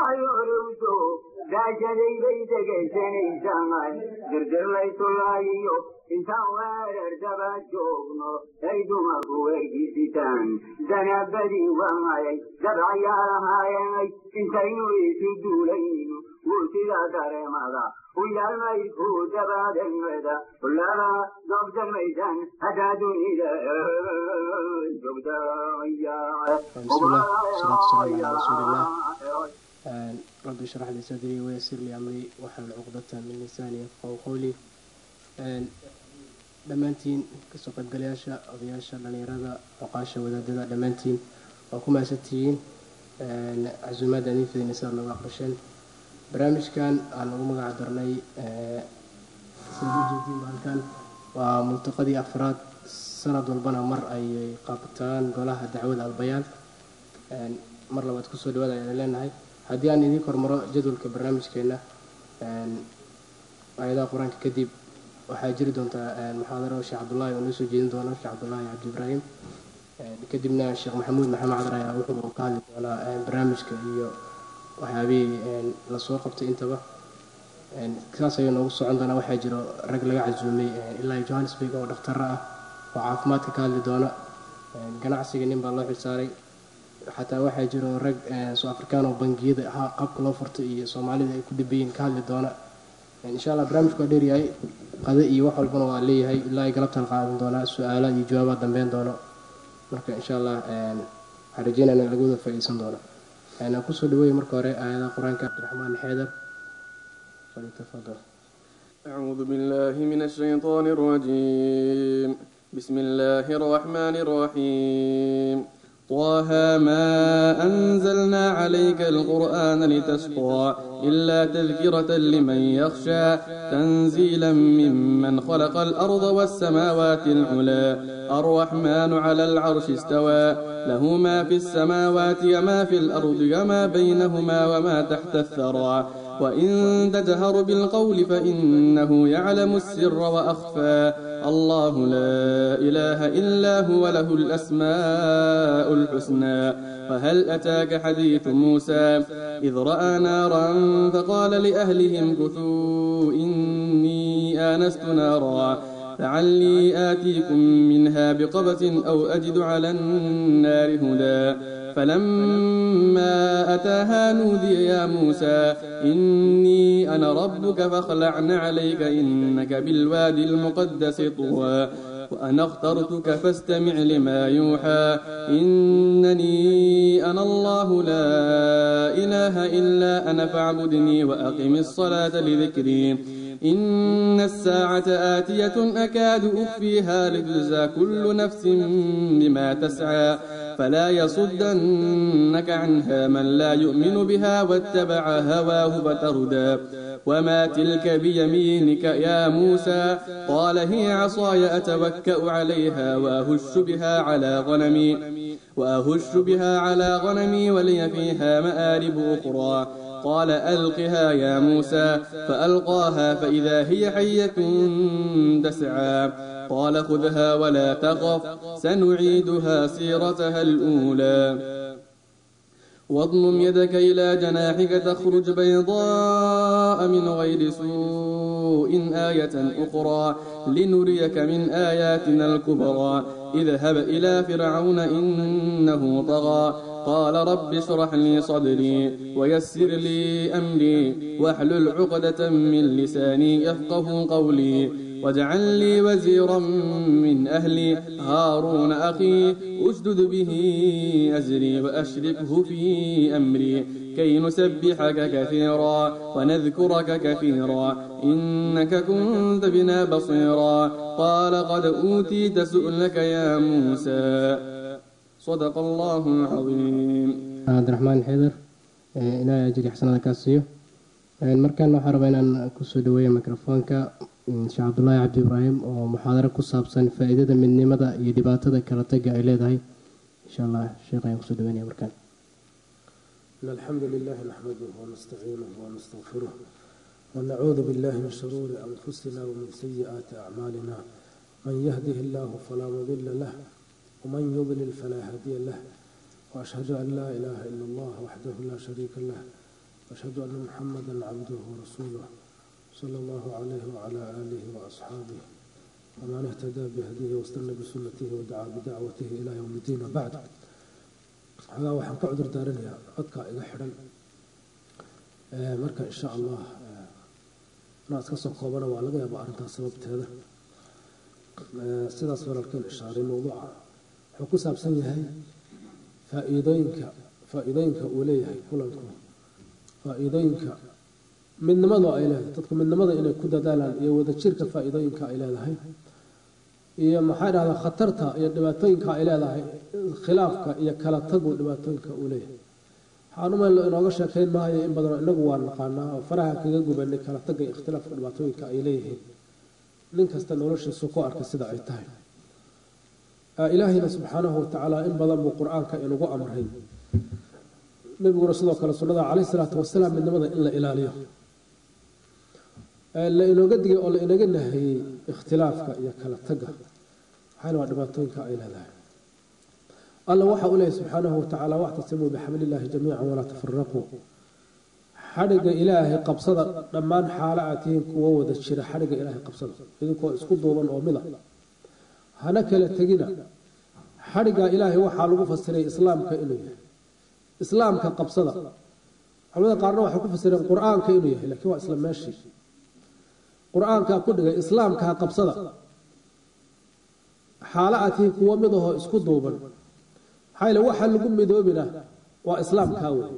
Waxyoorowso gaajaday bay degaysanaysaa dirdirlaytulaayiyo intaan weerar daba joogno ay dumarku weydiisitaan danabadii waayay dabcayaalahaayay intaynu isu duulayno wuu sidaa dareemada uyaalmaydku dabaademeda laba doobsan haddaa dunida joogtaya. بسم الله والصلاة والسلام على رسول الله. رب اشرح لي صدري ويسر لي أمري واحلل عقدة من لساني يفقهوا قولي. Dhammaantiin kasoo qaybgalayaasha, odayaasha, dhalinyarada, oqaasha, wadaadada, dhammaantiin waa ku mahadsantihiin casuumaadda idin fidinay sidaad nooga aqbasheen barnaamijkan aan ugu magac darnay. Sidaad ujeediin halkan waa multaqadii afraad, sanad walbana mar ayay qabtaan golaha dacwada Albayaan. Mar labaad kusoo dhawaada ayaan leenahay. Haddii aan idiin kormaro jadwalka barnaamijkeena, aayadaha Qur-aanka kadib waxaa jiri doontaa muxaadaro Sheekh Cabdullaahi oo noo soo jeedin doono, Sheekh Cabdullaahi Cabdi Ibraahim. Kadibna Sheekh Maxamuud Maxamed Cadar ayaa wuxuu ka hadli doonaa barnaamijka iyo waxyaabihii lasoo qabtay intaba. Saas ayuu noogu socon doonaa. Waxaa jiro rag laga casuumay ilaa Johannesburg oo dhakhtaro ah oo caafimaadka ka hadli doona, ganacsiga nin baa loo xilsaaray. Xataa waxaa jiro rag soo Afrikaan oo bangiyada qabka loo furtay iyo Soomaalida ay ku dhibayiin ka hadli doona, insha Allah. Barnaamijku waa dheeryahay, qade iyo wax walbana waa leeyahay. Ilaa ay galabtaan qaadan doonaa, su-aala iyo jawaabaa dambeyn doono. Marka insha Allah waxaan rajeynaya in laga wada faa'iideysan doono. Aan kusoo dhaweeyay marka hore aayadaha Qur-aanka Cabdiraxmaan Xeedar, falyatafadal. أعوذ بالله من الشيطان الرجيم. بسم الله الرحمن الرحيم. طه ما أنزلنا عليك القرآن لتشقى إلا تذكرة لمن يخشى تنزيلا ممن خلق الأرض والسماوات العلى الرحمن على العرش استوى له ما في السماوات وما في الأرض وما بينهما وما تحت الثرى وإن تجهر بالقول فإنه يعلم السر وأخفى الله لا إله إلا هو له الأسماء الحسنى. وهل أتاك حديث موسى إذ رأى نارا فقال لأهلهم كثوا إني آنست نارا لعلي آتيكم منها بقبس أو أجد على النار هدى. فلما أتاها نودي يا موسى إني أنا ربك فاخلع عليك إنك بالوادي المقدس طوى وأنا اخترتك فاستمع لما يوحى إنني أنا الله لا إله إلا أنا فاعبدني وأقم الصلاة لذكري. إن الساعة آتية أكاد أخفيها لتجزى كل نفس بما تسعى فلا يصدنك عنها من لا يؤمن بها واتبع هواه فتردى. وما تلك بيمينك يا موسى قال هي عصاي أتوكأ عليها وأهش بها على غنمي ولي فيها مآرب أخرى. قال ألقها يا موسى فألقاها فإذا هي حية تسعى. قال خذها ولا تخف سنعيدها سيرتها الأولى. واضمم يدك إلى جناحك تخرج بيضاء من غير سوء آية أخرى لنريك من آياتنا الكبرى. اذهب إلى فرعون إنه طغى. قال رب اشرح لي صدري ويسر لي أمري واحلل عقدة من لساني يفقه قولي واجعل لي وزيرا من أهلي هارون أخي أشدد به أزري وأشركه في أمري كي نسبحك كثيرا ونذكرك كثيرا إنك كنت بنا بصيرا. قال قد أوتيت سؤلك يا موسى. صدق الله العظيم. Cabdiraxmaan Xeedar, Ilaahay ajri xasanada kaa siiyo. Markaan waxaan rabaa inaan kusoo dhaweeyo mikrofoonka Sheekh Cabdullaahi Cabdi Ibraahim oo muxaadaro ku saabsan faa'iidada midnimada iyo dhibaatada kala tagga ay leedahay, insha Allah. Sheekh ayaan kusoo dhaweynaya markaan. إن الحمد لله نحمده ونستعينه ونستغفره ونعوذ بالله من شرور أنفسنا ومن سيئات أعمالنا. من يهده الله فلا مضل له ومن يضلل فلا هادي له، وأشهد أن لا إله إلا الله وحده لا شريك له، وأشهد أن محمدا عبده ورسوله صلى الله عليه وعلى آله وأصحابه ومن اهتدى بهديه واستنى بسنته ودعا بدعوته إلى يوم الدين. بعد هذا waxaan ka cudur daaranayaa codka iga xidhan marka insha Allah inaan iska soo koobana waa laga yaabaa arrintaas sababteeda. Sidaas walaalkeen ishaaray mowduuca wuxuu ku saabsan yahay faa'iidooyinka uu leeyahay kulanku, faa'iidooyinka midnimadu ay leedahay, dadku midnimada inay ku dadaalaan iyo wadajirka faa'iidooyinka ay leedahay, iyo maxaa dhahdaa khatarta iyo dhibaatooyinka ay leedahay khilaafka iyo kala tagu dhibaatooyinka uu leeyahay. Waxaan u inooga sheekayn maayo in badan inagu waa naqaanaa oo faraha kaga gubanay kala tagga iyo ikhtilaafka dhibaatooyinka ay leeyihiin. Nin kasta noloshiisu ku arka sida ay tahay. Ilaahayna subxaanahu watacaala in badan buu qur-aanka inugu amray, nabiguna sidoo kale sunnada caleyhi salaatu wasalaam midnimada in la ilaaliyo, la inooga digay oo la inaga nahiyey ikhtilaafka iyo kala tagga. Waxaana waa dhibaatooyinka ay leedahay. Alla waxa uu leeyahay subxaanahu watacaala wactasimuu bixablillahi jamiican walaa tafaraquu. Xadhigga ilaahay qabsada dhammaan xaalo aad tihiin kuwo wada jira, xadhigga ilaahay qabsada idinkoo isku duuban oo mida, hana kala tegina. Xadhigga ilaahay waxaa lagu fasiray islaamka inuu yahay, islaamka qabsada. Culimada qaarna waxay ku fasireen qur-aanka inuu yahay, laakiin waa isla meeshii qur-aanka ku dhigay islaamka ha qabsada xaalo aad tihiin kuwo mid ahoo isku duuban. Maxaa yeele waxa lagu midoobina waa islaamkaa wey,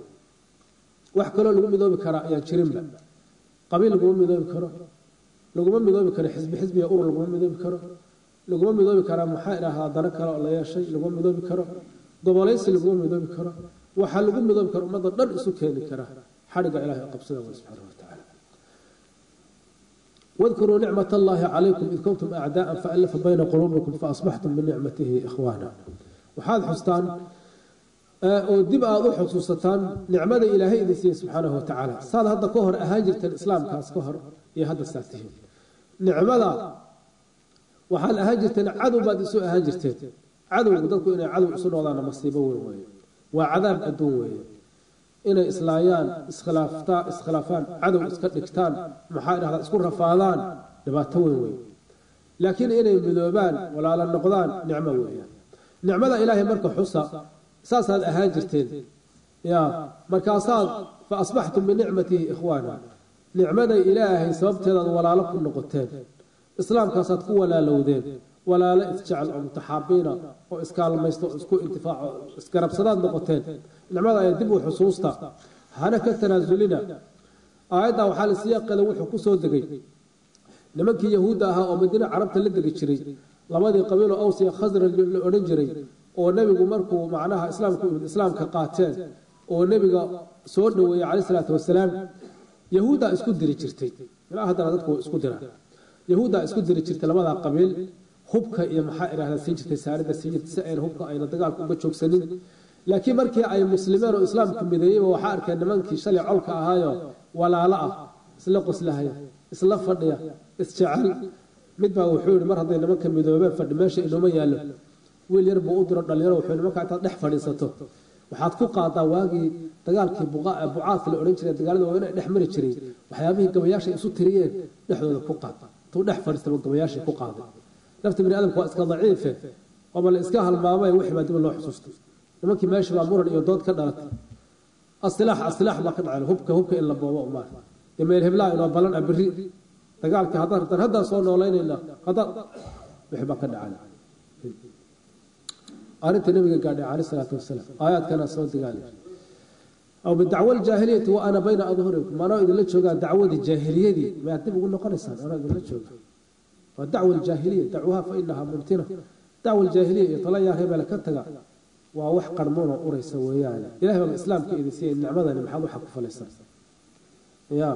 wax kaloo lagu midoobi karaa ayaan jirinba. Qabiil laguma midoobi karo, laguma midoobi karo xisbi xisbiga urur laguma midoobi karo, laguma midoobi karaa maxaa idhahdaa dano kale oo la yeeshay laguma midoobi karo, gobolaysi laguma midoobi karo. Waxaa lagu midoobi karo ummadda dhan isu keeni kara xadhigga ilaahay qabsada wey subxaanahu watacaala. واذكروا نعمة الله عليكم إذ كنتم أعداء فألف بين قلوبكم فأصبحتم بنعمته إخوانا. وحاد حستان oo dib aad u xusuusataan nicmada ilaahay idin siiyey subxaanahu watacaala. Saad hadda ka hor ahaan jirteen islaamkaas ka hor iyo hadda saad tihiin. Nicmada waxaad ahaan jirteen cadow baad isu ahaan jirteen. Cadowgu dadku inay cadow isu noqdaanna masiibo weyn weeye, waa cadaab adduun weeye. Inay islaayaan, iskhilaafaan, cadow iska dhigtaan, maxaa dhahdaa isku rafaadaan, dhibaato weyn weeye. Laakiin inay midoobaan, walaala noqdaan, nicmo weeyaan. Nicmada ilaahay marka xusa saasaad ahaan jirteen ya markaasaad fa asbaxtum binicmatihi ikhwaana. Nicmada ilaahay sababteedaad walaalo ku noqoteen, islaamkaasaad ku walaalowdeen, walaalo isjecel oo mutaxaabiina oo iskaalmaysto oo isku intifaaco isgarabsadaad noqoteen. Nicmada ayaa dib u xusuusta, hana ka tanaasulina. Aayaddaa waxaa la siyaaqeeda wuxuu ku soo degay nimankii yahuudda ahaa oo madiina carabta la degi jiray, labadii qabiiloo Aws iyo Khasraj la odhan jiray, oo nebigu markuu macnaha islaamku islaamka qaateen oo nebiga soo dhoweeyey caleyhi salaatu wasalaam, yahuuddaa isku diri jirtay. Ilaa haddana dadku way isku diraan. Yahuuddaa isku diri jirtay labadaa qabiil, hubka iyo maxaa idhahdaa siin jirtay, saarida siin jirtay si ayna hubka ayna dagaalka uga joogsanin. Laakiin markii ay muslimeen oo islaamku mideeyeyba waxaa arkeen nimankii shalay colka ahaayo walaalo ah, isla qoslahaya, isla fadhiya, isjecel. Mid baa wuxuu yihi mar hadday nimanka midoobeen fadhi meesha inooma yaallo. Wiil yar buu u diro dhalinyaro, wuxuu nimanka intaad dhex fadhiisato waxaad ku qaadaa waagii dagaalkii bucaadka la odhan jiray, dagaalada waa inay dhex mari jiray, waxyaabihii gabayaasha isu tiriyeen dhexdooda ku qaad. Intuu dhex fadhiistaba gabayaashii ku qaaday. Nafta bini aadamka waa iska daciife, waaba la iska halmaamay, wixii baa dib loo xusuustay. Nimankii meesha baa muran iyo dood ka dhalatay, asilaax asilaax baa ka dhacay, hubka in la boobo umaar dee meel heblaa inoo ballan ah berri dagaalkii haddaan rabtaan haddaan soo nooleynaynaa haddaan wixii baa ka dhacay. Arrinta nabiga gaadhay caleyhi salaatu wasalaam aayaadkana soo degaalay aw bidacwa aljaahiliyati wa ana bayna adhurikum, anoo idinla joogaa dacwadii jaahiliyadii mayaad dib ugu noqonaysaan? Anoo idinla jooga waa dacwa aljaahiliya, dacwaha fa inaha mumtina. Dacwa aljaahiliya iyo tala yaa reebele ka taga waa wax qarmoonoo uraysa weeyaan. Ilahay baaba islaamka idin siiyey nicmadani, maxaad waxa ku falaysaan ya?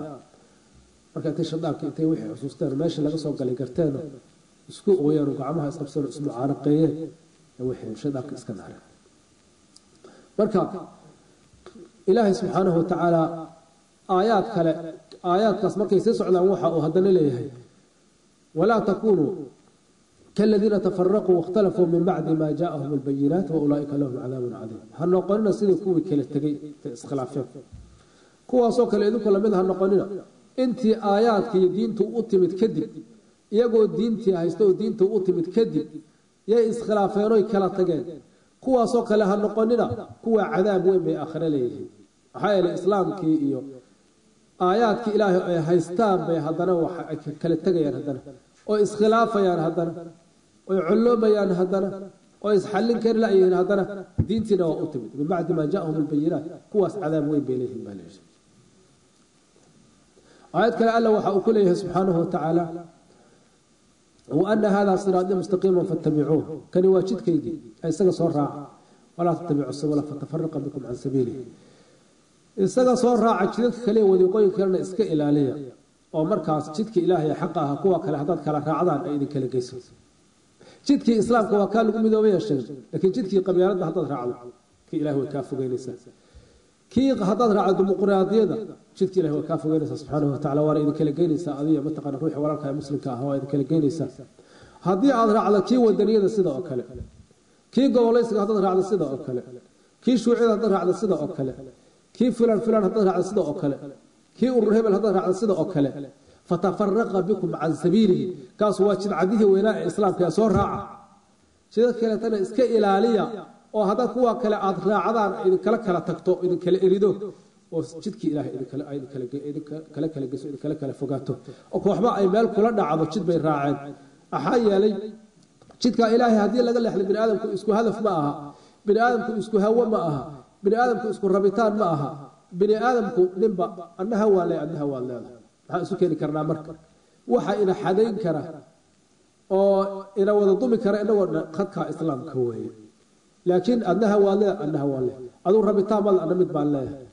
Marka intay shadaanka intay wixii xusuusteen meesha laga soo galay garteeno isku ooyeen oo gacmaha isqabseen oo ismucaanaqeeyeen, wixii shaydaanka iska naareen. Marka ilaahay subxaanahu watacaala aayaad kale, aayaadkaas markay sii socdaan waxa uu haddana leeyahay walaa takunuu kaladiina tafaraquu waاkhtalafuu min bacdi ma jaaءahum albayinaat waulaa'ika lahum cadaabun cadiim. Ha noqonina sidii kuwii kala tegey intay iskhilaafeen. Kuwaasoo kale idinku lamid ha noqonina. Intii aayaadka iyo diintu u timid kadib, iyagoo diintii haysta oo diinta u timid kadib yay iskhilaafeen oy kala tageen. Kuwaasoo kale ha noqonina, kuwa cadaab weyn bay aakhire leeyihiin. Maxaa yeelay islaamkii iyo aayaadkii ilaahay ay haystaan bay haddana waxa ay kala tegayaan, haddana oo iskhilaafayaan, haddana oy colloomayaan, haddana oo isxallin kari la'yihiin, haddana diintiina waa u timid min bacdi maa jaahum albayinaat. Kuwaas cadaab weyn bay leeyihiin baa leeyihi. Aayad kale Alla waxa uu ku leeyahay subxaanahu watacaala: waana hada siraatii mustaqiima fattabicuuh, kani waa jidkaygii, isaga soo raaca, walaa tattabicu subula fatafaraqa bikum can sabiilih. Isaga soo raaca, jidadka kale, wadiiqooyin kalena iska ilaaliya, oo markaas jidka ilaahay xaqa ah kuwa kale haddaad kala raacdaan ay idin kala geyso. Jidkii islaamka waa kaa lagu midoobaya sheegay, laakiin jidkii qabyaaladda haddaad raacdo, kii ilahay way kaa fogeynaysaa. Kii haddaad raacdo dimuqraadiyada, jidka ilahay way kaa fogeynaysaa subxaanahu watacala, waana idin kala geynaysaa adiga mataqana ruuxa walaalka ee muslimka ah, waa idin kala geynaysaa. Haddii aad raacdo kii wadaniyada sida oo kale, kii gobolaysiga haddaad raacdo sida oo kale, kii shuuciyada haddaad raacdo sida oo kale, kii fulan fulan haddaad raacdo sida oo kale, kii urur hebel haddaad raacdo sida oo kale, fatafaraqa bikum can sabiilihi. Kaas waa jidcadihii weynaa ee islaamka ee soo raaca, jidad kaleetana iska ilaaliya, oo haddaad kuwa kale aad raacdaan idinkala kala tagto, idinkala erido, oo jidkii ilahay idinkala kala geyso, idinkala kala fogaato, oo kooxba ay meel kula dhacdo jid bay raaceen. Maxaa yeelay jidka ilaahay haddii laga leexday, bini aadamku isku hadaf ma aha, bini aadamku isku hawo ma aha, bini aadamku isku rabitaan ma aha. Bini aadamku ninba adna hawaa le, adna hawaad leedahay. Maxaan isu keeni karnaa marka? Waxa ina xadayn kara oo ina wada dumi kara inagoo dhan khadka islaamka weeye. Laakiin adna hawaad leedahay, adna hawaa leh, aduu rabitaan baad, adna mid baan leeyahay,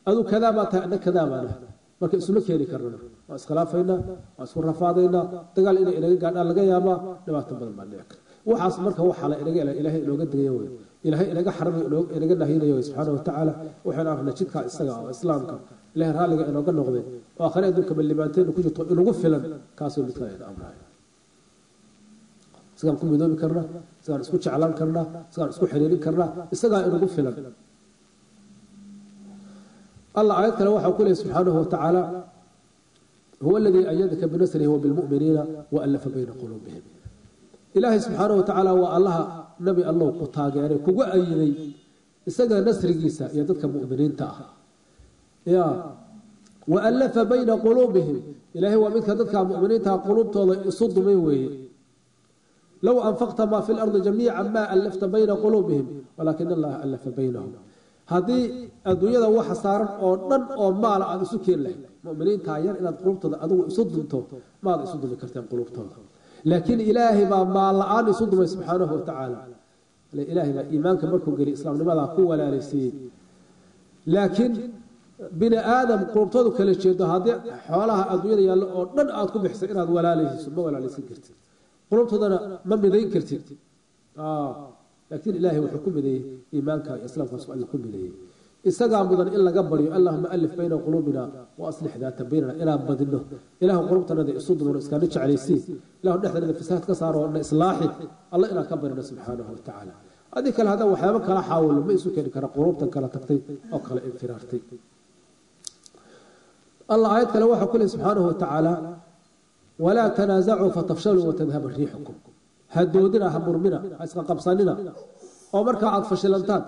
aduu kadaa baa tahay, adna kadaa baan ahay. Marka isuma keeni karno, waa iskhilaafaynaa, waa isku rafaadaynaa, dagaal inay inaga gaadhaan laga yaabaa, dhibaato badan baa dhici karta. Waxaas marka waxaa la inaga ilaahay inooga digaya wey, ilaahay inaga xaramay, inaga nahyinayo wey subxaana watacaala. Waxaynu arnay jidkaa isaga oo islaamka ilahay raalliga inooga noqday, oo aakhire adduunka ballibaanteenu ku jirto, inugu filan, kaasoo midkaa ina amrayo. Isagaan ku midoobi karnaa, isagaan isku jeclaan karnaa, isagaan isku xiriirin karnaa, isagaa inugu filan. Allah aayad kale waxaa ku leeyay subxaanahu watacaala: huwa aladii ayadaka binasrihi wabilmu'miniina waalafa bayna quluubihim. Ilaahay subxaanahu watacaala waa allaha nabi allow ku taageeray, kugu ayiday isaga nasrigiisa iyo dadka mu'miniinta ah, ya waalafa bayna quluubihim. Ilaahay waa midka dadka mu'miniinta quluubtooda isu dumay weeye. Low anfaqta maa fi lardi jamiica maa alafta bayna quluubihim walaakina allaha alafa baynahum. Haddii adduunyada waxa saaran oo dhan oo maala aada isu keeni lahayd muminiintaa yar inaad qulubtooda adigu isu dunto, maad isu dumi karteen qulubtooda, laakiin ilaahay baa maal la-aan isu dumay subxaanahu watacaala. Ilaahay baa iimaanka markuu geliy islaamnimadaa ku walaalaysiiyey. Laakiin bini aadam qulubtoodu kala jeedo, haddii xoolaha adduunyada yaallo oo dhan aad ku bixisay inaad walaalaysiiso, ma walaalaysin kartid, qulubtoodana ma midayn kartid. Laakiin ilaahay wuxuu ku mideeyey iimaanka iyo islaamkaas, alla ku mideeyey. Isagaa mudan in laga baryo: allahuma alif bayna quluubina wa aslix daata baynana. Inaan badino ilahu qulubtanada isu dumano, iskaana jeclaysii, ilahu dhexdanada fasaad ka saaro, na islaaxi, alla inaan ka barino subxaanahu watacaala. Adii kale haddaan waxyaabo kala xaawilo, ma isu keeni kara quluubtan kala tagtay oo kala infiraartay. Allah aayad kale waxaa ku lehy subxaanahu watacaala: walaa tanaasacuu fatafshaluu watadhaba riixukum. Ha doodina, ha murmina, ha isqa qabsanina, oo markaa aad fashilantaan,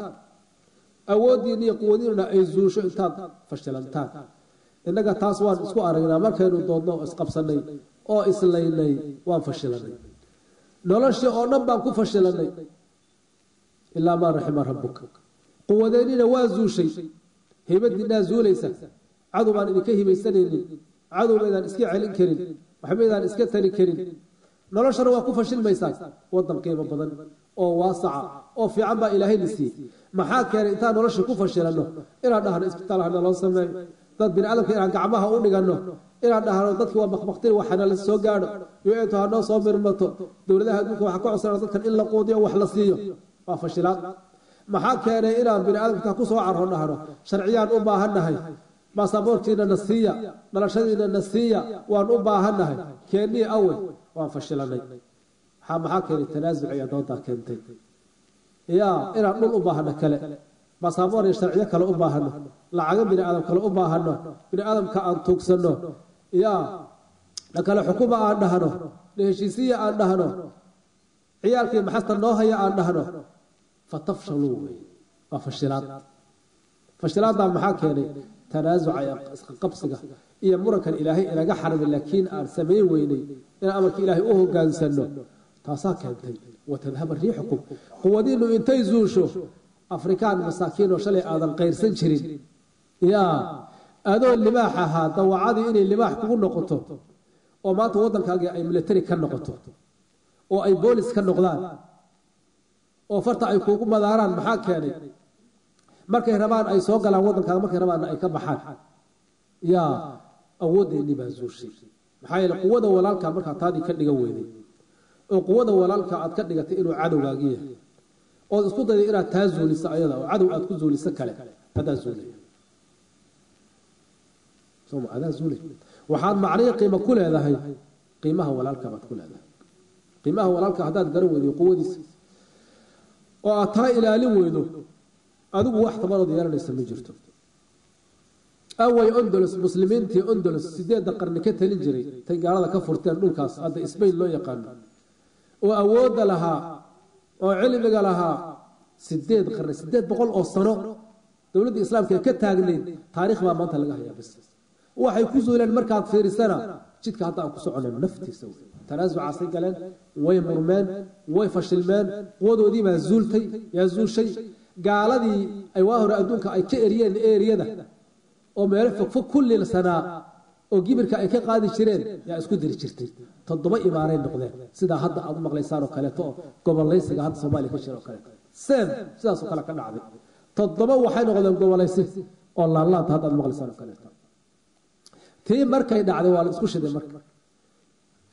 awooddiina iyo quwadiinuna ay zuusho intaad fashilantaan. Innaga taas waan isku aragnaa, markaynu doodno oo isqabsanay oo islaynay waan fashilanay, noloshii oo dhan baan ku fashilanay, ilaa maa raxima rabbuka. Quwadeennina waa zuushay, haybadiinaa zuulaysa, cadow baan idinka hibaysanaynin, cadow baydaan iska celin karin, waxbaydaan iska tari karin, noloshana waa ku fashilmaysaan. Wadan qiimo badan oo waasaca oo fiican baa ilaahay na siiyey. Maxaa keenay intaan nolosha ku fashilanno inaan dhahno isbitaal hana loo sameeyo, dad bini aadamka inaan gacmaha u dhiganno, inaan dhahno dadki waa bakbaktin, waxana la soo gaadho, un-tu hanoo soo mirmato, dowladaha adduunka waxaa ka codsana dadkan in la quudiyo, wax la siiyo? Waa fashilaad. Maxaa keenay inaan bini aadamka intaan kusoo carro dhahno sharciyaan u baahannahay, baasaboorkiina na siiya, dhalashadiina na siiya, waan u baahannahay, keennii awe? Waan fashilanay. Maxaa keenay? Tanaasuc iyo doodaa keentay ya inaan dhul u baahno kale. Baasaboor iyo sharciyo kale u baahano, lacago bini aadam kale u baahano, bini aadamka aan tuugsanno, yaa dhakale xukuma aan dhahno, heshiisiya aan dhahno, ciyaalkii maxasta noo haya aan dhahno, fatafshaluu wey, waa fashilaad. Fashilaaddaa maxaa keenay? Tanaasuca iyo isqabsiga iyo murankan Ilaahay inaga xarimay, laakiin aan samayn weynay inaan amarka Ilaahay u hogaansano, taasaa keentay. Watadhaba riixukum, quwadiinu intay zuusho, Afrikaan masaakiin oo shalay aadan qayrsan jirin, yaa adoo libaax ahaa dawacadii inay libaax kugu noqoto, oo maanta waddankaagii ay military ka noqoto, oo ay boolis ka noqdaan, oo farta ay kuugu madaaraan. Maxaa keenay? Markay rabaan ay soo galaan waddankaaga, markay rabaanna ay ka baxaan. Yaa awooddeennii baa zuushay. Maxaa yeele quwada walaalka markaa taadii ka dhigan weyday, oo quwada walaalka aad ka dhigatay inuu cadowgaagii yahay, ood isku dayday inaad taa zuuliso ayada, oo cadow aad ku zuuliso kale, adaa zuulaya. Soma adaa zuulay. Waxaad macnihi qiimo ku leedahay qiimaha walaalka baad ku leedahay. Qiimaha walaalka haddaad garan weydo quwadiisa, oo aad taa ilaalin weydo, adigu wax tabarood yeelanaysa ma jirto. Away Ondolus, muslimiintii Ondolus 8da qarni ka talin jiray, tay gaalada ka furteen dhulkaas hadda Sbain loo yaqaano, oo awoodda lahaa oo cilmiga lahaa, 8 qarni, 800 oo sano dowladda islaamka ee ka taagnayd, taariikh baa maanta laga hayaa. Bas waxay ku zuuleen markaad fiirisana jidka hadda aan ku soconayno naftiisa wey. Tanaasucaasay galeen, way murmeen, way fashilmeen, quwadoodii baa zuultay, yaa zuushay. Gaaladii ay waa hore adduunka ay ka eriyeen eeriyada oo meelo fogfog ku lilsanaa oo gibirka ay ka qaadi jireen, yaa isku diri jirtay. 7 imaaray noqdeen, sidaa hadda aad u maqlaysaan oo kaleeto, oo gobolaysiga hadda Soomaaliya ka jira oo kaleeto, seem sidaasoo kale ka dhacday. 7 waxay noqdeen gobolaysi oo laanlaanta hadda aad maqlaysaan oo kaleeto. Tii markay dhacday waa la isku shiday. Marka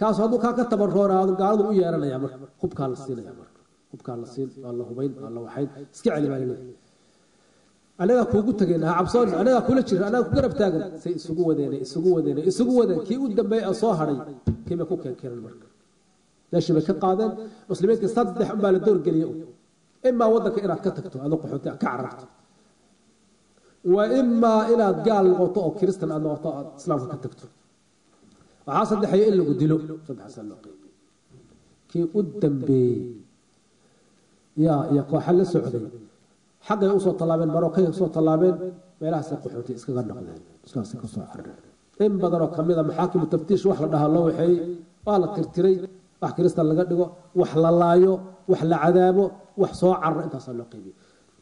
kaasu hadduu kaa ka tabaroonaado, gaaladu u yeeranaya, marka hubkaa la siinaya, marka hubkaa la siin, waa la hubayn, waa la waxayn, iska celi baa laleeyahay. Anagaa kuugu tegayna, ha cabsoon, anagaa kula jira, anagaa ku garab taagan. Say isugu wadeen, isugu wadeen, isugu wadeen, kii u dambeeyay ee soo hadhay kii bay ku keenkeeneen. Marka meeshii bay ka qaadeen muslimiintii. 3 unbaa la doorgeliyey: imaa waddanka inaad ka tagto adoo qaxoonti ka cararto, wa imaa inaad gaal noqoto oo kiristan aad noqoto, aad islaamka ka tagto. Waxaa saddexeeya in lagu dilo. Saddexaasaa loo qeybiyey. Kii u dambeeyey yaa iyo kooxa la socday xaggay usoo tallaabeen, Marokay usoo tallaabeen, meelahaasay qaxoonti iskaga noqdeen, iskaasay kasoo carareen. In badanoo kamid a maxaakimu taftiish wax la dhahaa loo waxeeyey, waa la tirtiray. Wax kiristan laga dhigo, wax la laayo, wax la cadaabo, wax soo cararo, intaasaa loo qeybiyey.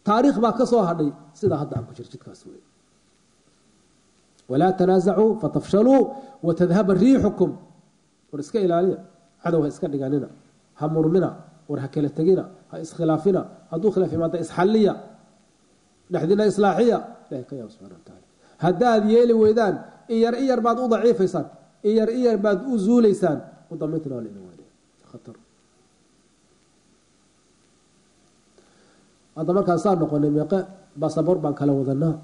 Taariikh baa ka soo hadhay sidaa hadda aan ku jiro jidkaas wey. Walaa tanaasacuu fatafshaluu watadhaba riixukum. War iska ilaaliya, cadow ha iska dhiganina, ha murmina, war ha kala tegina, ha iskhilaafina. Hadduu khilaaf yimaada isxalliya, dhexdiina islaaxiya. Ilahay ka yaaba subxana watacaala. Haddaad yeeli weydaan, in yar in yar baad u daciifaysaan, in yar in yar baad u zuulaysaan, u dambayntina waa la idin waanaya khatar. Hadda markaan saa noqonay, meeqe basaboor baan kala wadanaa,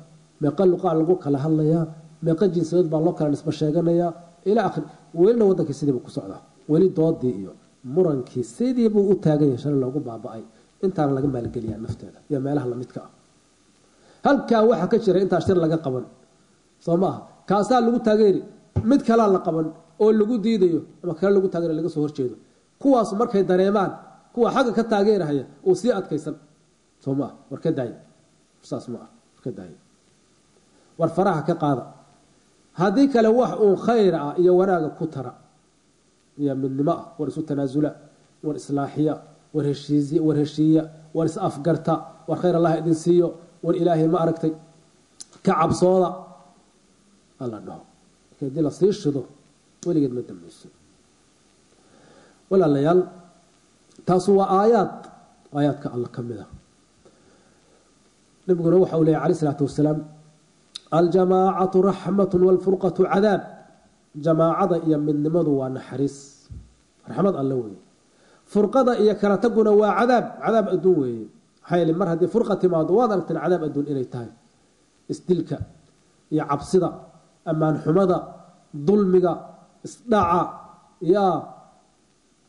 meeqe luqaa lagu kala hadlayaa, meeqe jinsiyadood baa loo kala nisbo sheeganayaa, ilaa akhir. Welina waddankii sidii buu ku socdaa, weli doodii iyo murankii sidii buu u taagan yahay shalay loogu baaba'ay. Intaana laga maalgeliyaa nafteeda iyo meelaha lamidka ah. Halkaa waxaa ka jira intaa shir laga qaban, soo ma aha? Kaasaa lagu taageeri, mid kalaa la qaban oo lagu diidayo, ama kale lagu taageera laga soo horjeedo. Kuwaas markay dareemaan kuwa xagga ka taageerahaya uu sii adkaysan, soo ma ah? War ka daaya, saas ma ah, war ka daaya, war faraha ka qaada. Haddii kale wax uun khayr ah iyo wanaaga ku tara iyo midnimo ah, war isu tanaasula, war islaaxiya, war heshiisiya, war heshiiya, war is afgarta, war khayr Allah idin siiyo, war Ilaahay ma aragtay ka cabsooda alla dhaho. Marka haddii la sii shido weligeed ma dambayso. Walaalayaal, taasu waa aayaad aayaadka alla ka mid a. Nabiguna waxa uu leeyay calayh isalaatu wasalaam: aljamaacatu raxmatu walfurqatu cadaab. Jamaacada iyo midnimadu waa naxariis, raxmad alle weeye. Furqada iyo kala taguna waa cadaab, cadaab adduun weeye. Maxaa yeele mar haddii furqa timaado, waad aragteen cadaab adduun inay tahay isdilka iyo cabsida, ammaan xumada, dulmiga, isdhaca, yaa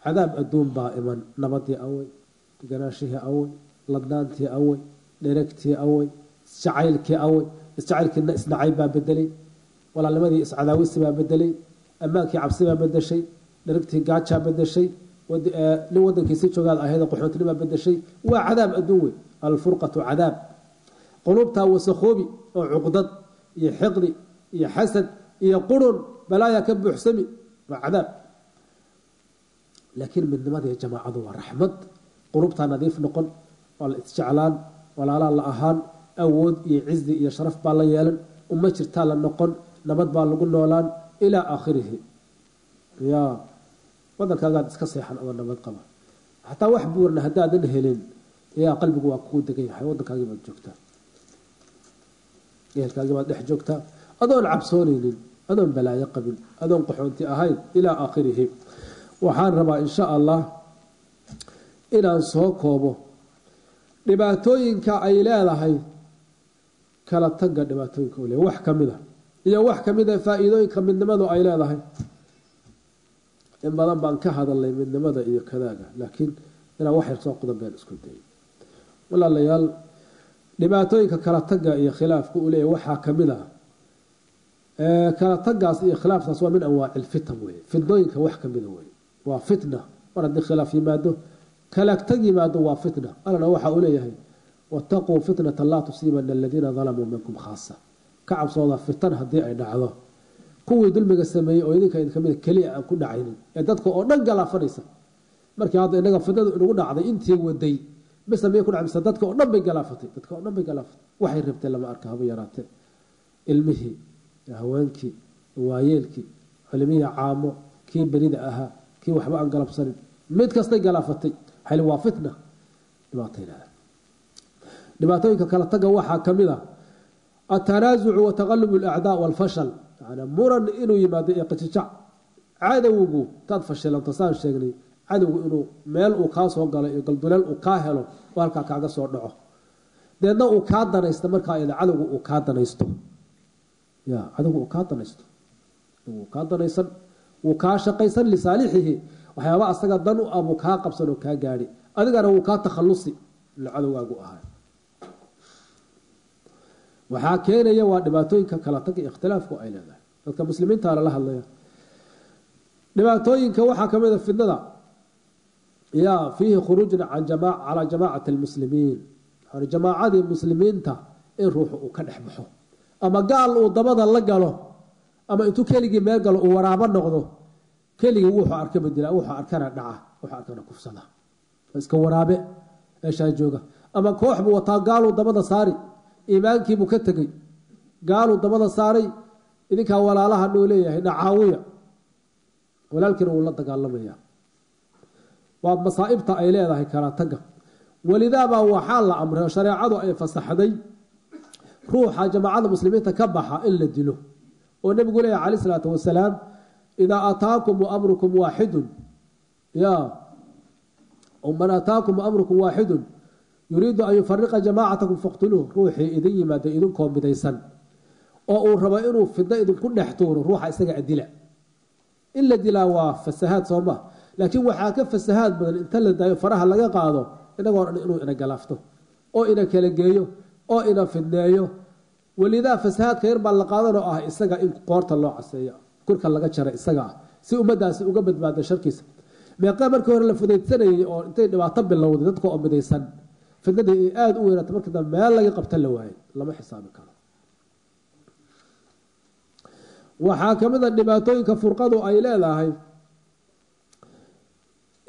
cadaab adduun baa iman. Nabadii awey, ganaashihii awey, ladnaantii awey, dheregtii awey, Isjacaylkii awey, isjacaylkiina isnacayb baa bedelay, walaalnimadii iscadaawisi baa bedelay, ammaankii cabsi baa bedeshay, dharigtii gaajaa bedeshay, nin wadankiisi joogaad ahayd qaxoontinima bedeshay. Waa cadaab adduun wey. Alfurqatu cadaab. Quluubtaa wasakhoobi oo cuqdad iyo xiqdi iyo xasad iyo qurun balaaya ka buuxsami, waa cadaab. Laakiin midnimada iyo jamaacadu waa raxmad. Quluubtaa nadiif noqon, waa la isjeclaan, walaalaa la ahaan, awood iyo cizi iyo sharaf baa la yeelan, uma jirtaa la noqon, nabad baa lagu noolaan ilaa aakhirihi. Ya wadankaagaad iska seexan adoo nabad qaba, xataa wax buurna haddaadan helin, yaa qalbigu waa kuu degan yahay. Waddankaagii baad joogtaa, ehelkaagii baad dhex joogtaa, adoon cabsoonaynin, adoon balaayo qabin, adoon qaxoonti ahayn ilaa aakhirihi. Waxaan rabaa insha Allah inaan soo koobo dhibaatooyinka ay leedahay kala tagga, dhibaatooyinka u leeyahay wax ka mid a iyo wax ka mid a faa'iidooyinka midnimadu ay leedahay. In badan baan ka hadalnay midnimada iyo kadaaga, laakiin inaan wax yar soo qodobeen isku dayay. Walaalayaal, dhibaatooyinka kala tagga iyo khilaafka uu leeyahay waxaa ka mid ah, kala taggaas iyo khilaafkaas waa min anwaaci lfitan weye, fitnooyinka wax ka mida weye, waa fitna. Mar haddii khilaaf yimaado, kala tag yimaado, waa fitna. Allana waxa uu leeyahay: "Wattaquu fitnatan laa tusiibana aladiina dalamuu minkum khaasa." Ka cabsooda fitan haddii ay dhacdo kuwii dulmiga sameeyey oo idinka idinka mida keliya aan ku dhacaynin ee dadka oo dhan galaafanaysa. Markii hadda inaga fitnadu inagu dhacday, intii waday mise miyay ku dhacay? Mise dadka oo dhan bay galaafatay? Dadka oo dhan bay galaafatay. Waxay rabtay lama arka haba yaraatee. Ilmihii, haweenkii, waayeelkii, culimihii, caamo, kii berida ahaa, kii waxba aan galabsanin, mid kastay galaafatay. Waxay waa fitna, dhibaatay leedahay. Dhibaatooyinka kala taga waxaa ka mid a التنازع وتغلب الأعداء والفشل, yani muran inuu yimaado iyo qajijac, cadowgu taad fashilanto. Saan sheegnay, cadowgu inuu meel uu kaa soo galo iyo galduleel uu kaa helo oo halkaa kaaga soo dhaco, deedna uu kaa danaysto. Markaa iyada cadowgu uu kaa danaysto, ya cadowgu uu kaa danaysto, uu kaa danaysan, wuu kaa shaqaysan لصالحه. Waxyaaba asaga dan u ah buu kaa qabsan oo kaa gaadhi, adigana wuu kaa takhalusi ila cadowgaagu ahaa. Waxaa keenaya waa dhibaatooyinka kala tag iyo ikhtilaafku ay leedahay. Dadka muslimiinta lala hadlaya. Dhibaatooyinka waxaa ka mid a fitnada ya فيه خروج عن على جماعة المسلمين, jamaacadii muslimiinta in ruuxu uu ka dhex baxo, ama gaal uu dabada la galo, ama intuu keligii meel galo uu waraabo noqdo, keligii wuxuu arka bedela, wuxuu arkana dhaca, wuxuu arkana kufsada, iska waraabe meeshaa jooga. Ama koox buu wataa, gaaluu dabada saari, iimaankiibuu ka tegey, gaaluu dabada saaray. Idinkaa walaalaha nuu leeyahay, nacaawiya, walaalkiina wuu la dagaalamaya. Waa masaa'ibta ay leedahay kala tagga. Walidaabaa waxaa la amray oo shareecadu ay fasaxday ruuxa jamaacada muslimiinta ka baxa in la dilo, oo nebigu leeyahy عليه الصلاة والسلام: إذا أتاكم وأمركم واحد ya من أتاكم وأمركم واحد يريد أن يفرق جماعتكم فاقتلوه. Ruuxii idin yimaada idinkoo midaysan oo uu rabo inuu fidno idinku dhex tuuro, ruuxa isaga adila. In la dilaa waa fasahaad, soo ma? Laakiin waxaa ka fasahaad badan inta la daayo, faraha laga qaado, inagoo dhan inuu ina galaafto oo ina kala geeyo oo ina fidneeyo. Walidaa fasahaadka yar baa la qaadan oo ah isaga in qoorta loo caseeyo, kurka laga jara isaga ah, si ummaddaasi uga badbaado sharkiisa. Meeqa markii hore la fudaydsanayay oo intay dhibaato bilowday dadka oo midaysan fidnadii ay aada u weynaato, markii dambe meel laga qabta la waayay, lama xisaabi karo. Waxaa ka mid a dhibaatooyinka furqadu ay leedahay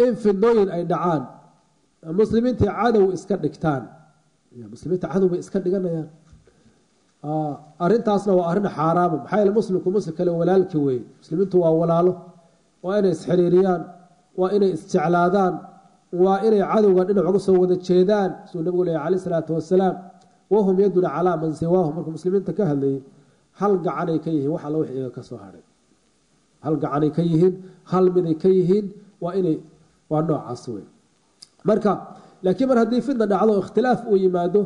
in fidnooyin ay dhacaan, muslimiintii cadow iska dhigtaan. Muslimiinta cadow bay iska dhiganayaan. Arrintaasna waa arrin xaaraama. Maxaa yeele muslimku muslim kale walaalki weeye. Muslimiintu waa walaalo, waa inay isxiriiriyaan, waa inay isjeclaadaan, waa inay cadowga dhinac uga soo wada jeedaan, siduu nabigu leeyahy عليه الصلاة والسلام: وهم يد على من سواهم. Markuu muslimiinta ka hadlayay, hal gacanay ka yihiin wax alla wix iyaga ka soo hadhay, hal gacanay ka yihiin, hal miday ka yihiin. Waa inay waa noocaas wey. Marka laakiin mar haddii fitna dhacdo, ikhtilaaf uu yimaado,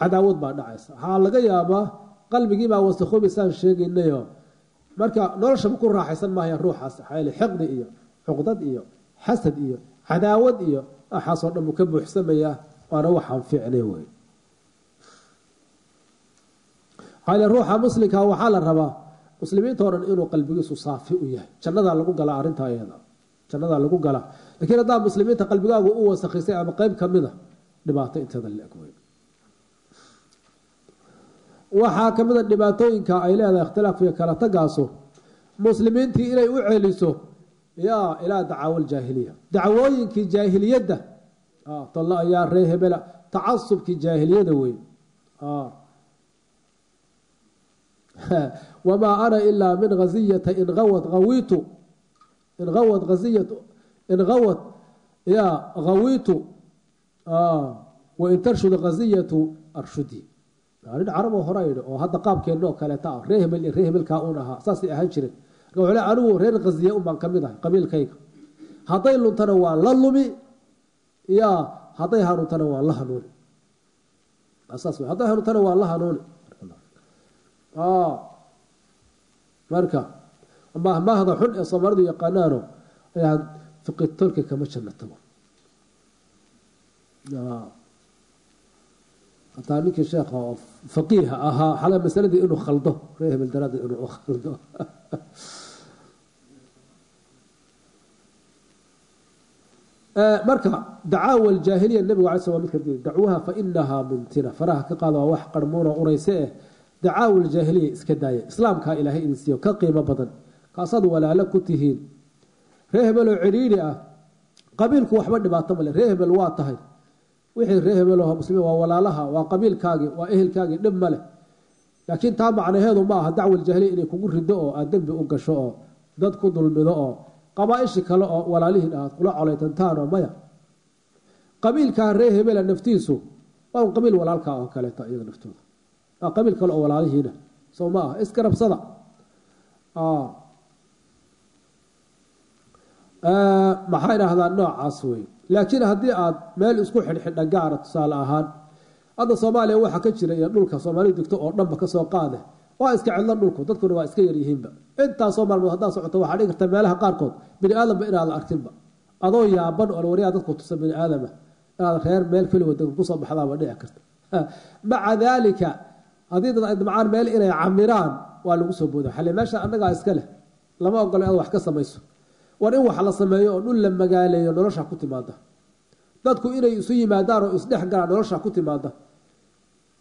cadaawad baa dhacaysa. Waxaa laga yaabaa qalbigii baa wasakoobaysaan sheegaynayo. Marka noloshaba ku raaxaysan maaya ruuxaas, maxaa yeele xiqdi iyo cuqdad iyo xasad iyo cadaawad iyo waxaasoo dhan buu ka buuxsamayaa, waana waxaan fiicnay wey. Maxaa ruuxa muslimka waxaa la rabaa muslimiinta oo dhan inuu qalbigiisu saafi u yahay. Jannadaa lagu galaa arrintaa iyada, jannadaa lagu galaa. Laakiin haddaa muslimiinta qalbigaagu u wasakhisay ama qayb ka mid a, dhibaato inteeda la-eg wey. Waxaa ka mid a dhibaatooyinka ay leedahay ikhtilaafka iyo kala tagaasu muslimiintii inay u celiso yaa ilaa dacaawo aljaahiliya, dacwooyinkii jaahiliyadda, tolla ayaa ree hebela, tacasubkii jaahiliyada wey. Wamaa ana ilaa min ghaziyata in awad hawiitu, in awad haziyatu, in awad ya hawiitu, wain tarshud ghaziyatu arshudi. Nin caraboo hore yidhi oo hadda qaabkeenna oo kaleeta ah, ree hebel iyo ree hebelkaa uun ahaa, saasay ahaan jireen. Marka wuxuu le anigu reer ghaziya un baan ka mid ahay, qabiilkayga hadday luntana waan la lumi, yaa hadday hanuuntana waan la hanuuni. Saas wey, hadday hanuuntana waan la hanuuni. Marka mahmahda xun ee soomaalidu yaqaanaano ayaa fiqitolka kama janno tago. Hataa ninkii sheekha oo faqiiha ahaa xala masaladii inuu khaldo, ree hebel daraaddeed inuu u khaldo. Marka dacaawa aljaahiliya nabigu alay sl waa midka diiday, dacwaha fa inahaa muntina, faraha ka qaada waa wax qarmuuna urayse eh. Dacaawa aljaahiliya iska daaya, islaamkaa ilaahay idin siiyo ka qiimo badan, kaasaad walaalo ku tihiin. Ree hebeloo cidhiidhi ah, qabiilku waxba dhibaato male, ree hebel waa tahay, wixii ree hebeloo muslimiin waa walaalaha, waa qabiilkaagii, waa ehelkaagii, dhib male. Laakiin taa macnaheedu ma aha dacwa aljaahiliya inay kugu rido oo aad dembi u gasho oo dad ku dulmido oo qabaa'ishi kale oo walaalihiin aad kula colaytantaan oo maya. Qabiilkaa ree hebela naftiisu waa un qabiil walaalkaa oo kaleeta, iyaga naftooda waa qabiil kale oo walaalihiina, soo ma aha, iskarabsada. Maxaa idhaahdaa noocaas wey. Laakiin haddii aad meel isku xidhxidha gaara, tusaale ahaan hadda Soomaaliya waxaa ka jira iyo dhulka Soomaalidu degto oo dhanba kasoo qaade, waa iska cidlo dhulku, dadkuna waa iska yaryihiinba. Intaasoo maalmood haddaad socoto waxaa dhigi karta meelaha qaarkood bini aadamba inaad arkinba, adoo yaaban oo waryaa dadku tusa bini aadama inaad reer meel keligood degan kusoo baxdaaba dhici karta. Maca daalika haddii dad ay damcaan meel inay camiraan waa lagu soo booda, xalli meesha annagaa iska leh, lama ogolo inaad wax ka samayso. War in wax la sameeyo oo dhul la magaaleeyo nolosha ku timaada, dadku inay isu yimaadaan oo isdhex galaan nolosha ku timaada,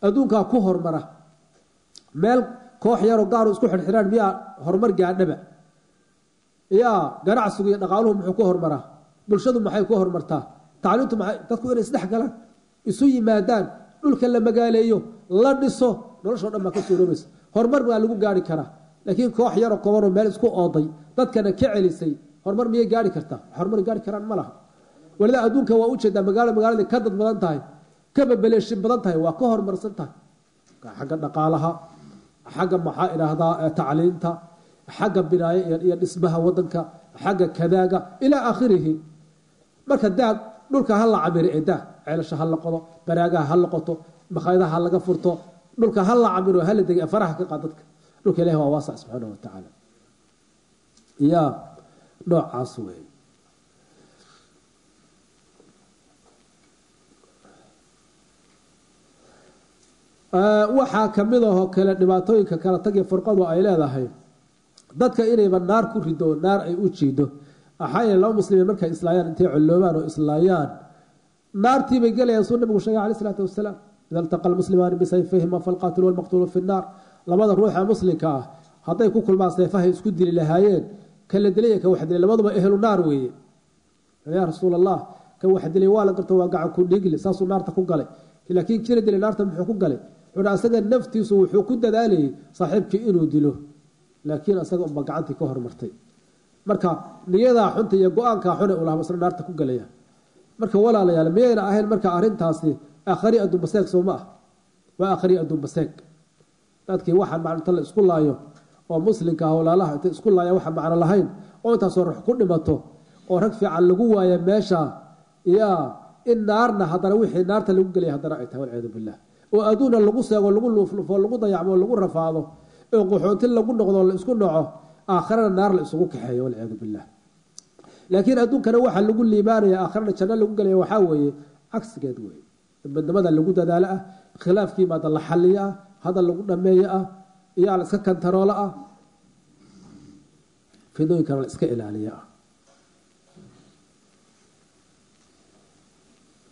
adduunkaa ku hormara. Meel koox yaroo gaaru isku xidhxidhaan miyaa horumar gaadhaba? Yaa ganacsigu iyo dhaqaaluhu muxuu ku horumaraa? Bulshadu maxay ku horumartaa? Tacliintu maxay? Dadku inay isdhex galaan, isu yimaadaan, dhulka la magaaleeyo, la dhiso, noloshoo dhan baa ka suuroobaysa, horumar baa lagu gaari karaa. Laakiin koox yaroo kobanoo meel isku ooday dadkana ka celisay, horumar miyay gaari kartaa? Horumar gaari karaan ma laha. Walidaa adduunka waa ujeedaa, magaalo magaaladii ka dad badan tahay, ka babeleeshin badan tahay, waa ka horumarsan tahay xagga dhaqaalaha, xagga maxaa idhaahdaa tacliinta, xagga binaayo iyo dhismaha wadanka, xagga kadaaga ilaa aakhirihi. Marka daa dhulka ha la camiro ee daa ceelasha ha la qodo, baraagaha ha la qoto, makhaayadaha ha laga furto, dhulka ha la camiro, ha la degay, faraha ka qaad dadka. Dhulka ilahi waa waasac subxaanahu watacaala. Yaa noocaas wey. Waxaa kamid ahoo kale dhibaatooyinka kala tagii furqadu ay leedahay, dadka inayba naar ku rido, naar ay u jiido. Maxaa yeele laba muslimiin markay islaayaan, intay colloobaan oo islaayaan, naartii bay gelayaan, suu nabigu sheegay alayh isalaatu wasalaam, ida altaqa almuslimaani bisayfayhima falqaatilu walmaqtuulu fi nnaar. Labada ruuxa muslimka ah hadday ku kulmaan seefahay isku dili lahaayeen, kala dilay ka wax dilay labaduba ehlu naar weeye. Yaa rasuul allah, ka wax dilay waa la garto, waa gacan ku dhigli, saasuu naarta ku galay. Laakiin kila dilay naarta muxuu ku galay? Wuxuu asaga naftiisu wuxuu ku dadaalayay saaxiibkii inuu dilo, laakiin asaga unba gacantii ka hormartay. Marka niyadaa xunta iyo go-aankaa xune ulaha isna naarta ku galaya. Marka walaalayaal, miyayna ahayn marka arrintaasi aakhari adduunbaseeg? Soo ma ah, waa aakhari adduunbaseeg. Dadkii waxaan macno inta la isku laayo oo muslimka ah walaalaha intay isku laaya waxaan macno lahayn oo intaasoo ruux ku dhimato oo rag fiican lagu waayo meesha, yaa in naarna haddana wixii naarta lagu gelaya haddana ay tahay, walciyaadu billah, oo adduunna lagu seego, lagu luuflufo, lagu dayacmo, lagu rafaado, oo qaxoonti lagu noqdo, la isku noco, aakharana naar la isugu kaxeeyo, walciyaadu billah. Laakiin adduunkana waxaa lagu liibaanaya, aakharana janno lagu gelaya, waxaa weeye cagsigeed weeye. Midnimada lagu dadaalo ah, khilaafkii maada la xalliyo ah, Hadal lagu dhameeyo ah, iyaa la iska kantaroolo ah, fidooyinkana la iska ilaaliyo ah.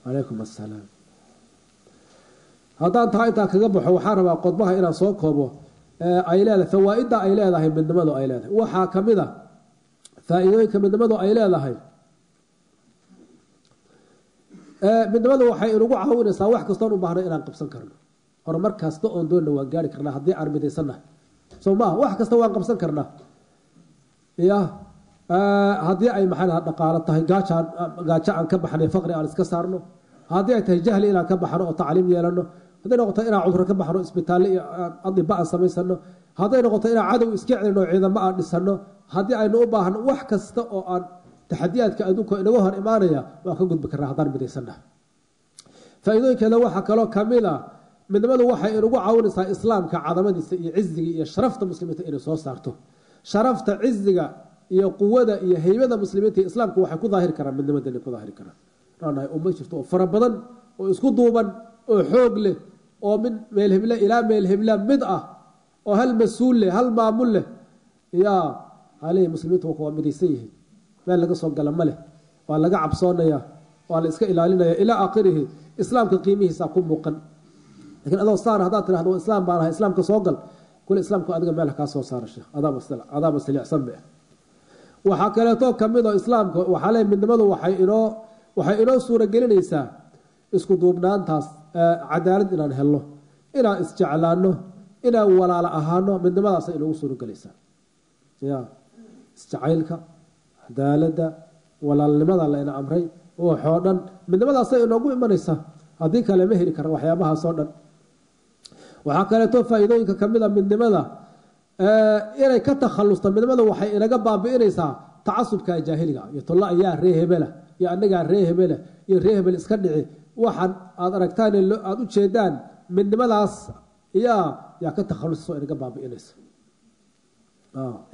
Calaykum assalaam. Haddaan taa intaa kaga baxo, waxaan rabaa qodbaha inaan soo koobo. Ay leedahay fawaa-idda ay leedahay midnimadu ay leedahay. Waxaa ka mid a faa-iidooyinka midnimadu ay leedahay, midnimadu waxay inugu caawinaysaa wax kastoon u baahnay inaan qabsan karno. Horumar kasta oon doonna waan gaari karnaa haddii aan midaysannahay, soo maaha? Wax kasta waan qabsan karnaa. Ya haddii ay maxaa lahaa dhaqaalo tahay, gaajaan gaajo aan ka baxnay, faqri aan iska saarno. Haddii ay tahay jahli inaan ka baxno oo tacliim yeelano. Hadday noqoto inaan cuduro ka baxno, isbitaalle iyo adiba aan samaysano. Hadday noqoto inaan cadow iska celino, ciidamo aan dhisano. Haddii aynu u baahno wax kasta oo aan taxadiyaadka adduunka inaga hor imaanaya, waan ka gudbi karnaa haddaan midaysannahay. Faa-iidooyinkeeda waxaa kaloo kamid a, midnimadu waxay inugu caawinaysaa islaamka cadamadiisa iyo ciziga iyo sharafta muslimiinta inay soo saarto. Sharafta, ciziga iyo quwada iyo heybada muslimiinta iyo islaamku waxay ku daahiri karaan midnimada, inay ku daahiri karaan. Nahay ummad jirto oo fara badan oo isku duuban oo xoog leh oo min meel heble ilaa meel hebla mid ah oo hal mas-uul leh, hal maamul leh. Yaa aleyhi muslimiintu waa midaysan yihiin, meel laga soo gala ma leh, waa laga cabsoonaya, waa la iska ilaalinaya ilaa aakhirihi. Islaamka qiimihiisa ku muuqan. Lakiin adoo saar haddaad tidhahdo islaam baan ahay, islaamka soo gal kule, islaamku adiga meel kaa soo saara, sheekh, adaaba silicsan be. Waxaa kaleeto kamid oo islaamka waxaa le midnimadu waxay inoo suuragelinaysaa isku duubnaantaas, cadaalad inaan helno, inaan isjeclaano, inaan walaalo ahaano. Midnimadaasay inoogu suuragelaysaa. Ya isjacaylka, cadaaladda, walaalnimada la ina amray, waxoo dhan midnimadaasay inoogu imanaysaa. Haddii kale ma heli karna waxyaabahaasoo dhan. Waxaa kaleeto faa-iidooyinka kamid a midnimada inay ka takhalusta. Midnimada waxay inaga baabi'inaysaa tacasubka jaahiliga iyo tolla ayaa ree hebela iyo anagaa ree hebela iyo ree hebel iska dhici. Waxaan aad aragtaan, aada u jeedaan, midnimadaas yaa ka takhalusaysa oo inaga baabi'inaysa,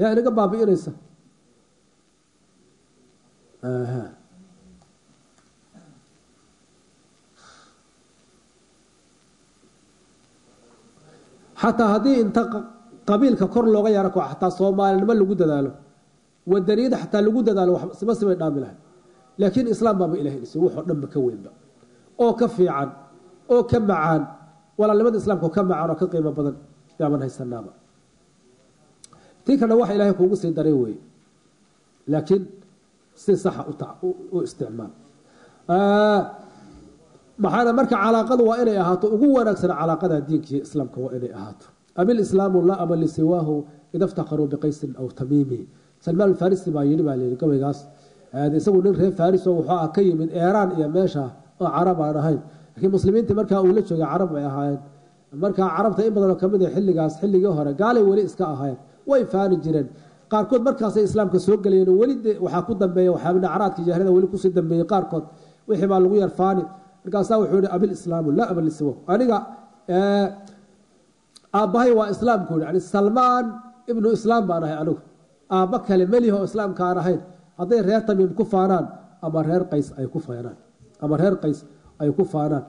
yaa inaga baabi'inaysa. Xataa haddii inta qabiilka kor looga yaro ko, xataa soomaalinimo lagu dadaalo, wadaniyada xataa lagu dadaalo, sima simay dhaami lahay. Laakiin islaam baaba ilahay dhisay, wuxoo dhanba ka weynba oo ka fiican oo ka macaan. Walaalnimada islaamka oo ka macaan oo ka qiimo badan yaaban haysanaaba. Tii kalena waxa ilaahay kuugu sii daray weeye, laakiin si saxa u isticmaal. Maxaana marka calaaqadu waa inay ahaato ugu wanaagsan, calaaqada diinka iyo islaamka waa inay ahaato. Abilislaamu laa aba lisiwaahu ida iftakharuu biqaysin aw tamiimi. Salmaan alfarisi baa yidhi, baa layidhi gabaygaas. Isagu nin reer faris oo wuxuu ah ka yimid Eeraan iyo meesha oo carab aan ahayn, laakiin muslimiintii markaa uu la joogay carab bay ahaayeen. Markaa carabta in badanoo kamid a xilligaas, xilligii hore gaalay weli iska ahaayeen, way faani jireen qaarkood. Markaasay islaamka soo gelayeen, weli waxaa ku dambeeya waxyaaba nacraadka jaahilada weli kusii dambeeyey qaarkood, wixii baa lagu yar faani. Markaasaa wuxuu yihi abilislaamu laa aba lisiwa, aniga aabbahay waa islaamku yidhi, yani Salmaan ibnu Islaam baan ahay anigu, aabba kale melihi oo islaamka aan ahayn. Hadday reer Tamiim ku faanaan ama reer Qays ay ku faanaan ama reer Qays ay ku faanaan.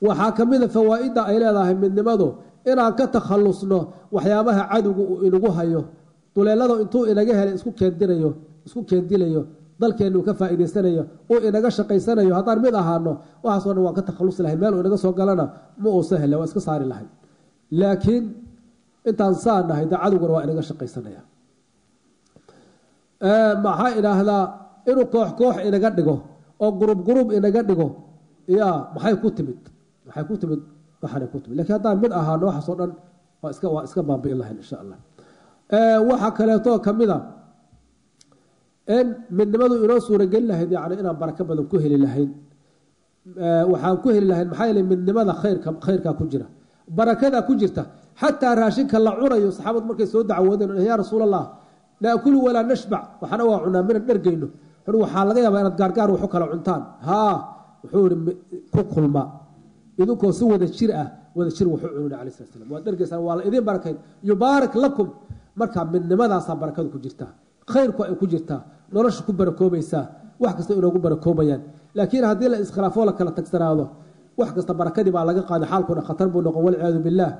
Waxaa ka mid a fawaa-idda ay leedahay midnimadu inaan ka takhalusno waxyaabaha cadowga uu inagu hayo, duleelada intuu inaga helay isku keendirayo, isku keendilayo, dalkeennu ka faa'iidaysanayo, uu inaga shaqaysanayo. Haddaan mid ahaano, waxaasoo dhan waan ka takhalusi lahay, meel uu inaga soo galana ma uusa hele, waa iska saari lahay. Laakiin intaan saa nahay de cadowguna waa inaga shaqaysanaya. Maxaa idhaahdaa, inuu koox koox inaga dhigo oo gurub gurub inaga dhigo, ya maxay ku timid? Maxay ku timid? Waxaanay ku timid. Lakiin haddaan mid ahaano, waxaasoo dhan waa iska baabi'in lahayn insha Allah. Waxaa kaleetoo kamid a in midnimadu inoo suuragelin lahayd, yani inaan barako badan ku heli lahayn. Waxaan ku heli lahayn, maxaa yeelay midnimada khayrka, khayrkaa ku jira, barakadaa ku jirta. Xataa raashinka la cunayo, saxaabadu markay soo dacwoodeen, yaa Rasuul Allah, naakulu walaa nashbac, waxna waa cunaa mina dhergayno. Waxaa laga yaabaa inaad gaargaar waxu kala cuntaan. Haa, wuxuu ihi ku kulma idinkoo si wada jir ah, wada jir waxu cununa alai slat slam, waad dhergaysaan, waa la idiin barakayn, yubaarak lakum. Marka midnimadaasaa barakadu ku jirtaa, khayrku ay ku jirtaa, nolosha ku barakoobaysaa, wax kasta inoogu barakoobayaan. Laakiin haddii la iskhilaafoo la kala tagsanaado, Wax kasta barakadii baa laga qaaday, xaalkuna khatar buu noqon, walciyaadu billaah.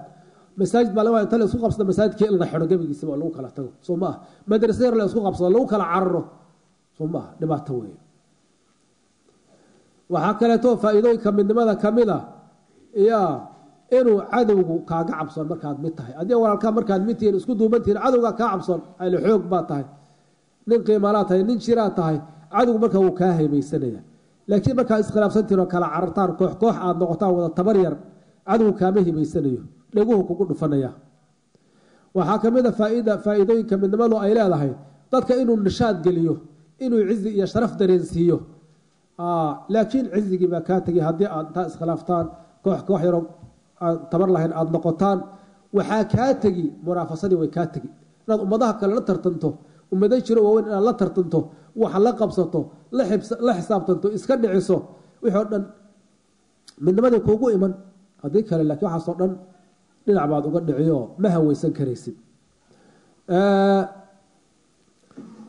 Masaajid baa laga inta la isku qabsado masaajidkii in la xidho gebigiisaba oo lagu kala tago, soo ma ah? Madrasa yar la isku qabsado lagu kala cararo, soo ma ah? Dhibaato weeye. Waxaa kaleeto faa'iidooyinka midnimada ka mid a yaa inuu cadowgu kaaga cabsoon markaad mid tahay. Adiga walaalkaa markaad mid tihiin, isku duubantihiin, cadowgaa kaa cabsoon. Ayla xoog baa tahay, nin qiimalaa tahay, nin jiraa tahay, cadowgu markaa wuu kaa haybaysanaya. Laakiin markaa iskhilaafsantihiin oo kala carartaan, koox koox aad noqotaan, wada tabar yar, cadowgu kaama hibaysanayo, dheguhu kugu dhufanaya. Waxaa ka mid a faa'iidooyinka midnimadu ay leedahay dadka inuu nishaad geliyo, inuu cizi iyo sharaf dareensiiyo. Laakiin cizigii baa kaa tegay haddii aad intaa iskhilaaftaan, koox koox yaroo aan tabar lahayn aada noqotaan. Waxaa kaa tegi munaafasadii, way kaa tegi inaad ummadaha kale la tartanto, ummado jiro waaweyn inaad la tartanto, wax la qabsato, la xisaabtanto, iska dhiciso, wixii oo dhan midnimadii kuugu iman. Haddii kale laakiin waxaasoo dhan dhinac baad uga dhiciyo, ma haweysan karaysid.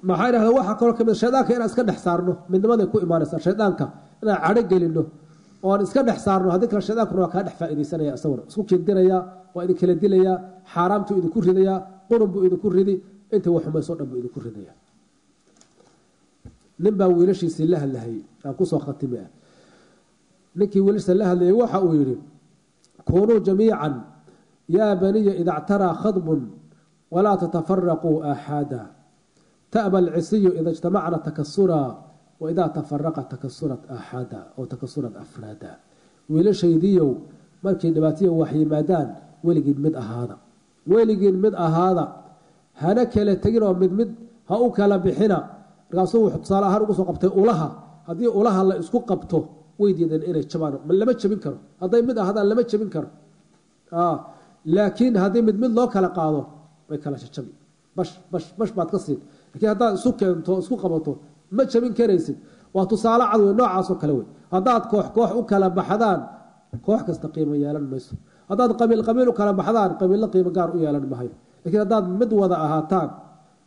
Maxaa idhahda, waxaa kaloo kamid shaydaanka inaan iska dhex saarno, midnimaday ku imaanaysaa. Shaydaanka inaan cadho gelino oo aan iska dhex saarno, haddii kale shaydaankuna waa kaa dhex faa'iidaysanaya, isaguna isku kindirayaa, waa idin kala dilayaa, xaaraamtuu idinku ridayaa, qurun buu idinku ridi, inta wax xumayso dhan buu idinku ridaya. Nin baa wiilashiisii la hadlahayey, aan kusoo khatimi ah. Ninkii wiilashiisa la hadlayay waxa uu yidhi: kunuu jamiican yaa baniya ida ctaraa khadbun walaa tatafaraquu aaxaada, ta'ba alcisiyu ida ijtamacna takasura waidaa tafaraqa takasurat aaxaada oo takasurat afraada. Wiilashaydiiyow, markay dhibaataya wax yimaadaan, weligiin mid ahaada, weligiin mid ahaada, hana kala tegin oo mid mid ha u kala bixina. Markaasuu wuxuu tusaale ahaan ugu soo qabtay ulaha. Haddii ulaha la isku qabto way diideen inay jabaan, lama jabin karo. Hadday mid ahaadaan lama jabin karo, laakiin haddii mid mid loo kala qaado way kala jajabi, bash bash bash baad ka siin. Lakiin haddaad isu keento, isku qabato, ma jabin karaysid. Waa tusaale cad wey, noocaasoo kale wey. Haddaad koox koox u kala baxdaan, koox kasta qiimo yeelan mayso. Haddaad qabiil qabiil u kala baxdaan, qabiillo qiimo gaar u yeelan mahayo. Lakiin haddaad mid wada ahaataan,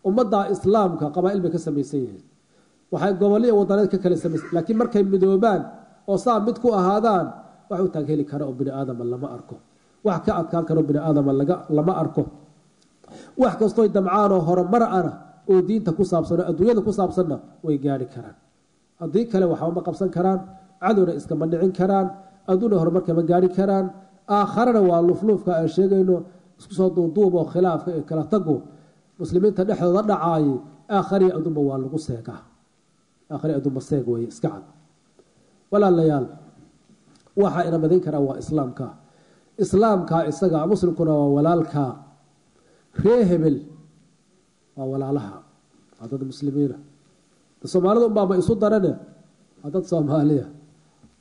ummadda islaamka qabaa'il bay ka samaysan yihiin, waxay gobollo iyo wadaneed ka kala samaysan, laakiin markay midoobaan oo saa mid ku ahaadaan, wax u taag heli kara oo bini aadama lama arko, wax ka adkaan karo bini aadama lama arko. Wax kastoy damcaan oo horumar ana oo diinta ku saabsan oo adduunyada ku saabsanna way gaari karaan. Haddii kale waxba ma qabsan karaan, cadowna iskama dhicin karaan, adduuna horumarka ma gaari karaan, aakharana waa lufluufka aan sheegayno. Isku soo duuduub oo khilaafka iyo kala tagu muslimiinta dhexdooda dhacaayay aakhariya adduunba waa lagu seegaa, aakhariya adduunba seeg weeye, iska cad. Walaalayaal, waxaa ina badin karaa waa islaamka. Islaamka isaga muslimkuna waa walaalka, ree hebel waa walaalaha, waa dad muslimiina. Soomaalida unbaaba isu darane, waa dad soomaaliya,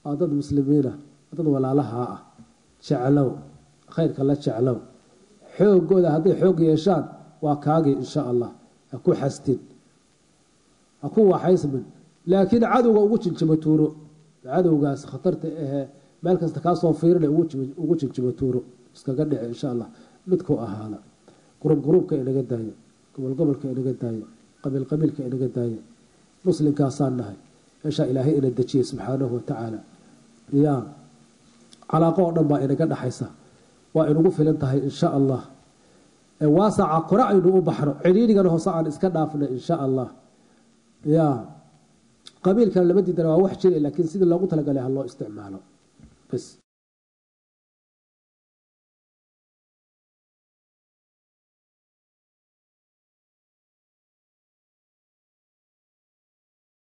waa dad muslimiina, waa dad walaalaha ah. Jeclow khayrka, la jeclow xoogooda. Hadday xoog yeeshaan waa kaagii, insha allah. Ha ku xastin, ha ku waxaysmin, laakiin cadowga ugu jinjimo tuuro. Cadowgaas khatarta ahee meel kasta kaasoo fiirina ugu jinjimo tuuro, iskaga dhici, insha allah. Midku ahaada gurub guruubka inaga daaya, gobol gobolka inaga daaya, qabiil qabiilka inaga daaya. Muslimkaasaan nahay, meeshaa ilaahay ina dejiyey subxaanahu watacaala, yaa calaaqo oo dhan baa inaga dhaxaysa, waa inugu filan tahay, insha allah. Waasaca kore aynu u baxno, cidhiirigana hoose aan iska dhaafnay, insha allah. Ya qabiilkana lama diidana, waa wax jira, laakiin sidii loogu talagalay ha loo isticmaalo bas.